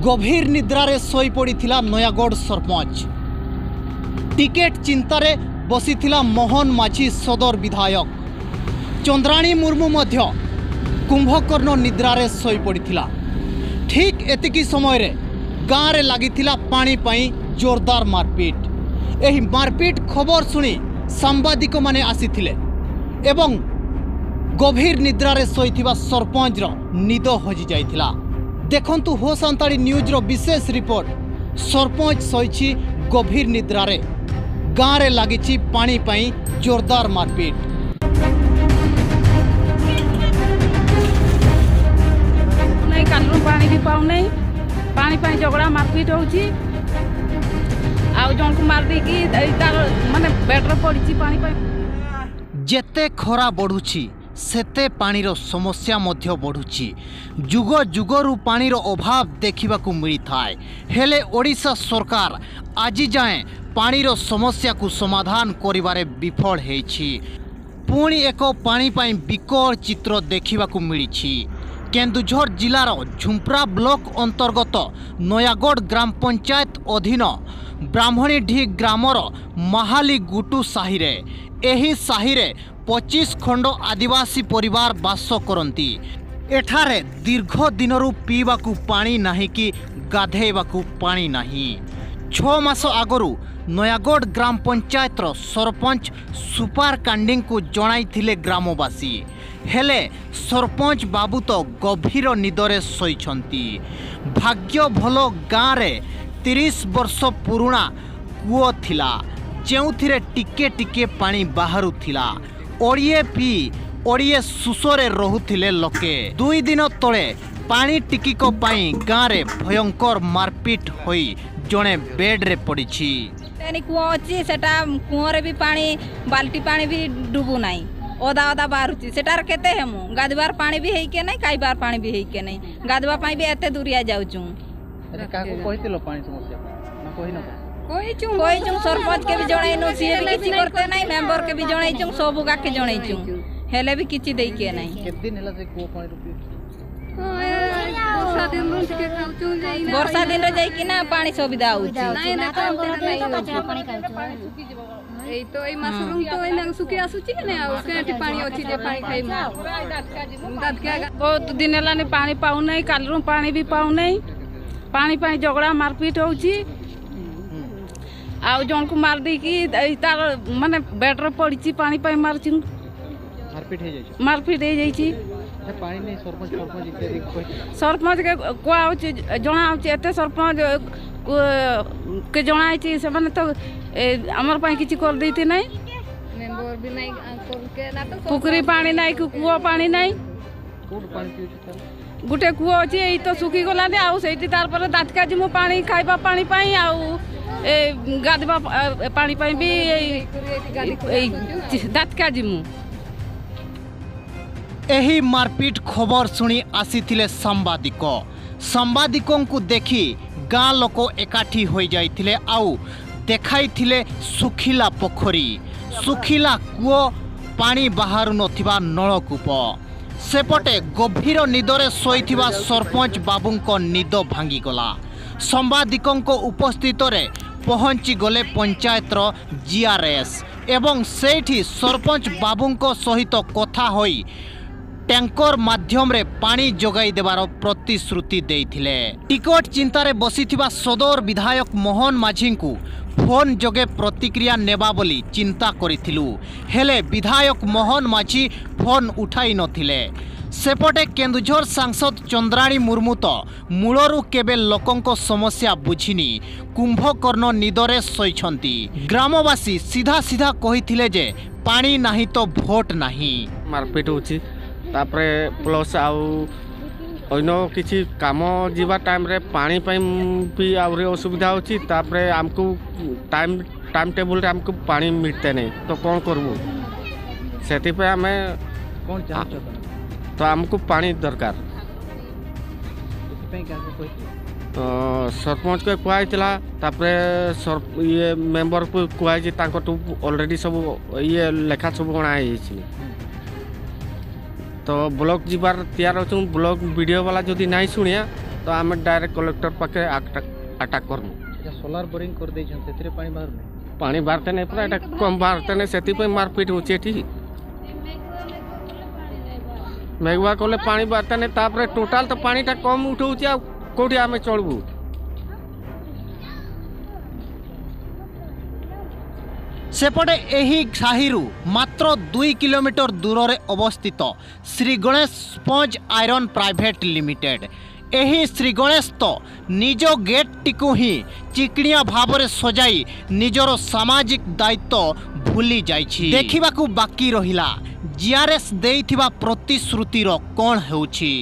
ଗଭୀର ନିଦ୍ରାରେ ଶୋଇପଡ଼ିଥିଲା ନୟାଗଡ଼ ସରପଞ୍ଚ। ଟିକେଟ ଚିନ୍ତାରେ ବସିଥିଲା ମୋହନ ମାଝୀ ସଦର ବିଧାୟକ। ଚନ୍ଦ୍ରାଣୀ ମୁର୍ମୁ ମଧ୍ୟ କୁମ୍ଭକର୍ଣ୍ଣ ନିଦ୍ରାରେ ଶୋଇପଡ଼ିଥିଲା। ଠିକ୍ ଏତିକି ସମୟରେ ଗାଁରେ ଲାଗିଥିଲା ପାଣି ପାଇଁ ଜୋରଦାର ମାରପିଟ। ଏହି ମାରପିଟ ଖବର ଶୁଣି ସାମ୍ବାଦିକମାନେ ଆସିଥିଲେ ଏବଂ ଗଭୀର ନିଦ୍ରାରେ ଶୋଇଥିବା ସରପଞ୍ଚର ନିଦ ହଜିଯାଇଥିଲା। ଦେଖନ୍ତୁ ହୋ ସାନ୍ତାଳୀ ନ୍ୟୁଜ୍ର ବିଶେଷ ରିପୋର୍ଟ। ସରପଞ୍ଚ ଶୋଇଛି ଗଭୀର ନିଦ୍ରାରେ, ଗାଁରେ ଲାଗିଛି ପାଣି ପାଇଁ ଜୋରଦାର ମାରପିଟ। ନାଇଁ, କାଲିରୁ ପାଣି ବି ପାଉନାହିଁ। ପାଣି ପାଇଁ ଝଗଡ଼ା ମାରପିଟ ହେଉଛି, ଆଉ ଜଣକୁ ମାରି ଦେଇକି ଏଇ ତାର ମାନେ ବେଡ଼ରେ ପଡ଼ିଛି ପାଣି ପାଇଁ। ଯେତେ ଖରା ବଢ଼ୁଛି, ସେତେ ପାଣିର ସମସ୍ୟା ମଧ୍ୟ ବଢ଼ୁଛି। ଯୁଗ ଯୁଗରୁ ପାଣିର ଅଭାବ ଦେଖିବାକୁ ମିଳିଥାଏ, ହେଲେ ଓଡ଼ିଶା ସରକାର ଆଜି ଯାଏଁ ପାଣିର ସମସ୍ୟାକୁ ସମାଧାନ କରିବାରେ ବିଫଳ ହେଇଛି। ପୁଣି ଏକ ପାଣି ପାଇଁ ବିକଳ ଚିତ୍ର ଦେଖିବାକୁ ମିଳିଛି କେନ୍ଦୁଝର ଜିଲ୍ଲାର ଝୁମ୍ପ୍ରା ବ୍ଲକ ଅନ୍ତର୍ଗତ ନୟାଗଡ଼ ଗ୍ରାମ ପଞ୍ଚାୟତ ଅଧୀନ ବ୍ରାହ୍ମଣୀଢି ଗ୍ରାମର ମାହାଲି ଗୁଟୁ ସାହିରେ। ଏହି ସାହିରେ 25 ଖଣ୍ଡ ଆଦିବାସୀ ପରିବାର ବାସ କରନ୍ତି। ଏଠାରେ ଦୀର୍ଘ ଦିନରୁ ପିଇବାକୁ ପାଣି ନାହିଁ କି ଗାଧେଇବାକୁ ପାଣି ନାହିଁ। 6 ମାସ ଆଗରୁ ନୟାଗଡ଼ ଗ୍ରାମ ପଞ୍ଚାୟତର ସରପଞ୍ଚ ସୁପାର କାଣ୍ଡିଙ୍କୁ ଜଣାଇଥିଲେ ଗ୍ରାମବାସୀ। ହେଲେ ସରପଞ୍ଚ ବାବୁ ତ ଗଭୀର ନିଦରେ ଶୋଇଛନ୍ତି। ଭାଗ୍ୟ ଭଲ, ଗାଁରେ 30 ବର୍ଷ ପୁରୁଣା କୂଅ ଥିଲା, ଯେଉଁଥିରେ ଟିକେ ଟିକେ ପାଣି ବାହାରୁଥିଲା। ଅଡ଼ିଏ ପିଇ ଅଡ଼ିଏ ଶୁଷରେ ରହୁଥିଲେ ଲୋକେ। 2 ଦିନ ତଳେ ପାଣି ଟିକିକ ପାଇଁ ଗାଁରେ ଭୟଙ୍କର ମାରପିଟ ହୋଇ ଜଣେ ବେଡ୍ରେ ପଡ଼ିଛି। କୂଅ ଅଛି, ସେଟା କୂଅରେ ବି ପାଣି, ବାଲ୍ଟି ପାଣି ବି ଡୁବୁ ନାହିଁ, ଅଦା ଅଦା ବାହାରୁଛି। ସେଟାର କେତେ ହେମୁ? ଗାଧବାର ପାଣି ବି ହେଇକେ ନାହିଁ, ଖାଇବାର ପାଣି ବି ହେଇକେ ନାହିଁ। ଗାଧବା ପାଇଁ ବି ଏତେ ଦୂରିଆ ଯାଉଛୁ। କାହାକୁ କହିଥିଲ ପାଣି ସମସ୍ୟା ନା କହିନ? କହିଛୁ, ସରପଞ୍ଚ କେ ବି ଜଣେଇନୁ, ସିଏ ବି କିଛି କରତେ ନାହିଁ। ମେମ୍ବର କେ ବି ଜଣେଇଛୁ, ସବୁ ଗାକେ ଜଣେଇଛୁ, ହେଲେ ବି କିଛି ଦେଇକେ ନାହିଁ। କେତେ ଦିନ ହେଲା ସେ କୂଅ ପାଣିରୁ ପିଉଛ? ବର୍ଷା ଦିନରେ ଯାଇକିନା ପାଣି ସୁବିଧା ହଉଛି। ଏଇ ତ ଏଇ ମାସରୁ ତ ଏଇନା ଶୁଖି ଆସୁଛି ନା, ଆଉ କେଁଠି ପାଣି ଅଛି ଯେ ପାଣି ଖାଇମୁ? ବହୁତ ଦିନ ହେଲାନି ପାଣି ପାଉନାହିଁ, କାଲିରୁ ପାଣି ବି ପାଉନାହିଁ। ପାଣି ପାଇଁ ଝଗଡ଼ା ମାରପିଟ ହେଉଛି, ଆଉ ଜଣକୁ ମାରି ଦେଇକି ଏଇ ତାର ମାନେ ବେଡ଼ରେ ପଡ଼ିଛି ପାଣି ପାଇଁ ମାରିଛୁ। ମାରପିଟ ହେଇଯାଇଛି? ମାରପିଟ ହେଇଯାଇଛି। ପାଣି ନେଇ ସରପଞ୍ଚ ସରପଞ୍ଚ ଇତ୍ୟାଦି କହିଥିଲେ? ସରପଞ୍ଚ କୁହା ହେଉଛି, ଜଣା ହେଉଛି, ଏତେ ସରପଞ୍ଚ କେ ଜଣା ହେଇଛି, ସେମାନେ ତ ଆମର ପାଇଁ କିଛି କରିଦେଇତେ ନାହିଁ। ପୋଖରୀ ପାଣି ନାହିଁ କି କୂଅ ପାଣି ନାହିଁ। କୋଉଠୁ ପାଣି ପିଉଛ ତାହେଲେ? ଗୋଟେ କୂଅ ଅଛି, ଏଇ ତ ଶୁଖିଗଲାନି, ଆଉ ସେଇଠି ତାରପରେ ଦାତକା ଯିମୁ ପାଣି ଖାଇବା ପାଣି ପାଇଁ, ଆଉ ଏ ଗାଧବା ପାଣି ପାଇଁ ବି ଏଇ ଦାତକା ଯିମୁ। ଏହି ମାରପିଟ ଖବର ଶୁଣି ଆସିଥିଲେ ସାମ୍ବାଦିକ। ସାମ୍ବାଦିକଙ୍କୁ ଦେଖି ଗାଁ ଲୋକ ଏକାଠି ହୋଇଯାଇଥିଲେ ଆଉ ଦେଖାଇଥିଲେ ଶୁଖିଲା ପୋଖରୀ, ଶୁଖିଲା କୂଅ, ପାଣି ବାହାରୁ ନଥିବା ନଳକୂପ। ସେପଟେ ଗଭୀର ନିଦରେ ଶୋଇଥିବା ସରପଞ୍ଚ ବାବୁଙ୍କ ନିଦ ଭାଙ୍ଗିଗଲା। ସାମ୍ବାଦିକଙ୍କ ଉପସ୍ଥିତରେ ପହଞ୍ଚିଗଲେ ପଞ୍ଚାୟତର ଜିଆର୍ଏସ୍ ଏବଂ ସେଇଠି ସରପଞ୍ଚ ବାବୁଙ୍କ ସହିତ କଥା ହୋଇ ଟ୍ୟାଙ୍କର ମାଧ୍ୟମରେ ପାଣି ଯୋଗାଇ ଦେବାର ପ୍ରତିଶ୍ରୁତି ଦେଇଥିଲେ। ଟିକଟ ଚିନ୍ତାରେ ବସିଥିବା ସଦର ବିଧାୟକ ମୋହନ ମାଝୀଙ୍କୁ ଫୋନ୍ ଯୋଗେ ପ୍ରତିକ୍ରିୟା ନେବା ବୋଲି ଚିନ୍ତା କରିଥିଲୁ, ହେଲେ ବିଧାୟକ ମୋହନ ମାଝୀ ଫୋନ୍ ଉଠାଇ ନଥିଲେ। ସେପଟେ କେନ୍ଦୁଝର ସାଂସଦ ଚନ୍ଦ୍ରାଣୀ ମୁର୍ମୁ ତ ମୂଳରୁ କେବେ ଲୋକଙ୍କ ସମସ୍ୟା ବୁଝିନି, କୁମ୍ଭକର୍ଣ୍ଣ ନିଦରେ ଶୋଇଛନ୍ତି। ଗ୍ରାମବାସୀ ସିଧା ସିଧା କହିଥିଲେ ଯେ ପାଣି ନାହିଁ ତ ଭୋଟ ନାହିଁ। ମାରପିଟ ହେଉଛି, ତାପରେ ପ୍ଲସ୍ ଆଉ ଅନ୍ୟ କିଛି କାମ ଯିବା ଟାଇମ୍ରେ ପାଣି ପାଇଁ ବି ଆହୁରି ଅସୁବିଧା ହେଉଛି। ତାପରେ ଆମକୁ ଟାଇମ୍ ଟେବୁଲ୍ରେ ଆମକୁ ପାଣି ମିଳିତେ ନାହିଁ, ତ କ'ଣ କରିବୁ? ସେଥିପାଇଁ ଆମେ କ'ଣ ଚାହୁଁଛ ତମେ? ତ ଆମକୁ ପାଣି ଦରକାର। ଏଥିପାଇଁ କାହାକୁ କହିଥିଲ? ତ ସରପଞ୍ଚକୁ କୁହାହେଇଥିଲା, ତାପରେ ଇଏ ମେମ୍ବରକୁ କୁହାହେଇଛି, ତାଙ୍କଠୁ ଅଲରେଡ଼ି ସବୁ ଇଏ ଲେଖା ସବୁ ଅଣା ହେଇଯାଇଛି। ତ ବ୍ଲକ୍ ଯିବାର ତିଆର ଅଛୁ। ବ୍ଲକ୍ ଭିଡ଼ିଓ ବାଲା ଯଦି ନାଇଁ ଶୁଣିଆ, ତ ଆମେ ଡାଇରେକ୍ଟ କଲେକ୍ଟର ପାଖେ ଆଟାକ୍ କରମୁ। ସୋଲାର ବୋରିଂ କରିଦେଇଛନ୍ତି, ସେଥିରେ ପାଣି ବାହାରୁନି? ପାଣି ବାହାରତେ ନାହିଁ ପୁରା, ଏଇଟା କମ୍ ବାହାରତେ ନାହିଁ, ସେଥିପାଇଁ ମାରପିଟ ହେଉଛି ଏଠି। ମେଘୁଆ କଲେ ପାଣି ବାହାରତେ ନାହିଁ। ତାପରେ ଟୋଟାଲ ତ ପାଣିଟା କମ୍ ଉଠଉଛି, ଆଉ କେଉଁଠି ଆମେ ଚଳିବୁ? ସେପଟେ ଏହି ସାହିରୁ ମାତ୍ର 2 କିଲୋମିଟର ଦୂରରେ ଅବସ୍ଥିତ Shri Ganesh sponge iron private limited. ଏହି ଶ୍ରୀ ଗଣେଶ ତ ନିଜ ଗେଟ୍ଟିକୁ ହିଁ ଚିକିଣିଆ ଭାବରେ ସଜାଇ ନିଜର ସାମାଜିକ ଦାୟିତ୍ୱ ଭୁଲି ଯାଇଛି। ଦେଖିବାକୁ ବାକି ରହିଲା ଜିଆର୍ଏସ୍ ଦେଇଥିବା ପ୍ରତିଶ୍ରୁତିର କ'ଣ ହେଉଛି।